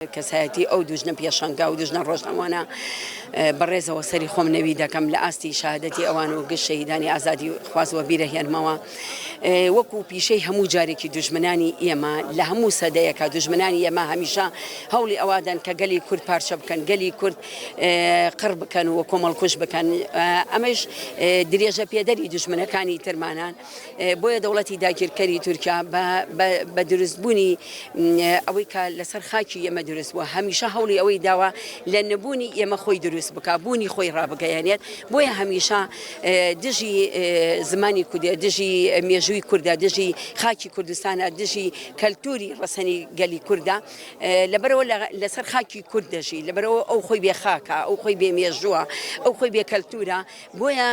کەسایەتی ئەو دوژنە پێشەنگە و دوژنە ڕۆژنامەوانە بەڕێزەوە سەری خۆم نەوی دەکەم لە ئاستی شەهادەتی ئەوان و گشت شەهیدانی ئازادی خواز وەبیرە هێنمەوە وەکو پیشەی هەموو جارێکی دوژمنانی ئێمە لە هەموو سەدەیەکە دوژمنانی ئێمە هەمیشە هەوڵی ئەوادەن کە گەلی کورد پارچە بکەن گەلی کورد قڕ بکەن و کۆمەڵکوژ بکەن ئەمەش درێژە پێدەری دوژمنەکانی ترمانان بۆیە دەوڵەتی داگیرکەری تورکیا بە دروستبوونی ئەوەی کە لەسەر خاکی ئێمە دروست بووە هەمیشە هەوڵی ئەوەی داوە لە نەبوونی ئێمە خۆی دروست بکا بوونی خۆی ڕابگەیەنێت بۆیە هەمیشە دژی زمانی کوردە دژی مێژووی کوردە دژی خاکی کوردستانە دژی کەلتوری ڕەسەنی گەلی کوردە لەبەرەوە لەسەر خاکی کورد دەژی لەبەرەوە ئەو خۆی بێ خاکە ئەو خۆی بێ مێژووە ئەو خۆی بێ کەلتورە بۆیە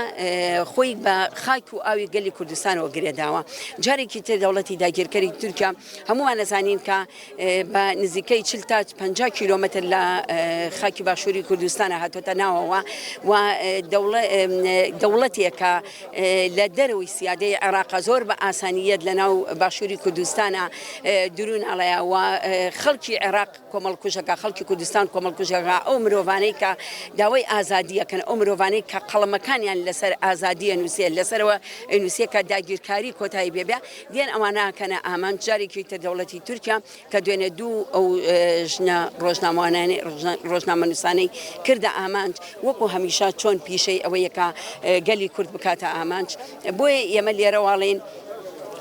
خۆی بە خاک و ئاوی گەلی کوردستانەوە گرێداوە. جارێکی تر دەوڵەتی داگیرکەری تورکیا هەمووان ئەزانین کە بە نزیکەی 40 تا 50 کیلۆمەتر لە خاکی باشووری کوردستانە هاتۆتە ناوەوە و دەوڵەتێکە لە دەرەوەی سیادەی عێراقە زۆر بە ئاسانیەت لە ناو باشووری کوردستانە درون ئەڵەیە و خەڵکی عێراق کۆمەڵکوژەکە، خەڵکی کوردستان کۆمەڵکوژەکە، ئەو مرۆڤانەی کە داوای ئازادییەکەن، ئەو مرۆڤانەی کە قەڵەمەکانیان لەسەر ئازادییە نووسێ، لەسەرەوە ئەینووسێ کە داگیرکاری کۆتایی پێ بێ، دێن ئەوانە ئەکەنە ئامانج. جارێکی تر دەوڵەتی تورکیا کە دوێنێ دوو ئەو ژنە ڕۆژنامەوانانەی ڕۆژنامەنووسانەی کردە ئامانج، وەکو هەمیشە چۆن پیشەی ئەوەیە کە گەلی کورد بکاتە ئامانج، بۆیە ئێمە لێرەوە ئەڵێین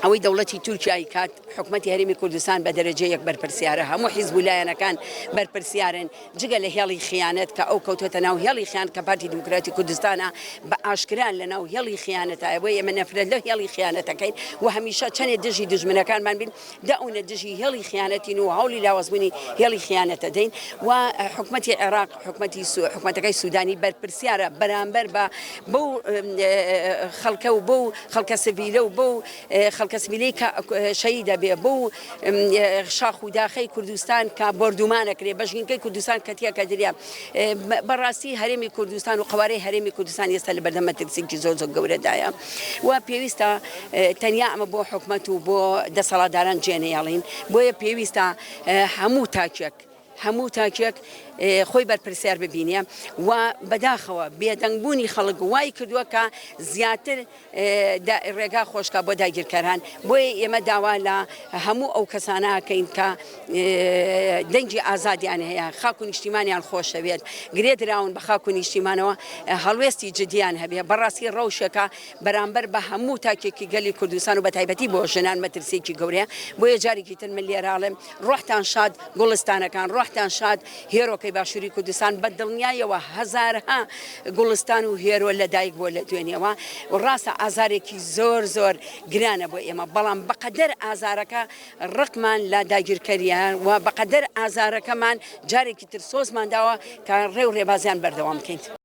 ئەوەی دەوڵەتی تورکیا ئەیکات، حکومەتی هەرێمی کوردستان بە دەرەجە یەک بەرپرسیارە، هەموو حیزب و لایەنەکان بەرپرسیارن، جگە لە هێڵی خیانەت کە ئەو کەوتۆتە ناو هێڵی خیانەت کە پارتی دیموکراتی کوردستانە بە ئاشکرا لە ناو هێڵی خیانەتایە، بۆیە ئێمە نەفرەت لەو هێڵی خیانەتەکەین و هەمیشە چەنێ دژی دوژمنەکانمان بین دە ئەونە دژی هێڵی خیانەتین و هەوڵی لاوازبوونی هێڵی خیانەت دەدەین و حکومەتی عێراق حکومەتی حکومەتەکەی سودانی بەرپرسیارە بەرامبەر بە بەو خەڵکە و بەو خەڵکە سڤیلە و بەو خەڵکە سڤیلەی کە شەهید دەبێ بەو شاخ و داخەی کوردستان کە بۆردومان ئەکرێ بە ژینگەی کوردستان کە تێکەدرێ بەڕاستی هەرێمی کوردستان و قەوارەی هەرێمی کوردستان ئێستا لە بەردەم مەترسیکی زۆر زۆر گەورەدایە و پێویستە تەنیا ئەمە بۆ حکومەت و بۆ دەسەڵاتداران جێنەیەڵین بۆیە پێویستە هەموو تاکێک هەموو تاکێک خۆی بەرپرسیار ببینێ و بەداخەوە بێدەنگبوونی خەڵک وای کردووە کە زیاتر ڕێگا خۆشکا بۆ داگیرکەران بۆیە ئێمە داوا لە هەموو ئەو کەسانە ئەکەین کە دەنگی ئازادیان هەیە خاک و نیشتیمانیان خۆشەوێت گرێ دراون بە خاک و نیشتیمانەوە هەڵوێستی جدیان هەبێ بەڕاستی ڕەوشێکە بەرامبەر بە هەموو تاکێکی گەلی کوردستان و بە تایبەتی بۆ ژنان مەترسیەکی گەورەیە بۆیە جارێکی تر من لێرە ئەڵێم ڕۆحتان شاد گوڵستانەکان ڕۆحتان شاد هێرۆکەی باشوری کوردستان بە دڵنیایەوە هەزارها گوڵستان و هێرۆ لە دایک بووە لە دوێنێوە و ڕاستە ئازارێکی زۆر زۆر گرانە بۆ ئێمە بەڵام بەقەدەر ئازارەکە ڕقمان لە داگیرکەریە و بەقەدەر ئازارەکەمان جارێکی تر سۆزمان داوە کە ڕێ و ڕێبازیان بەردەوام بکەین.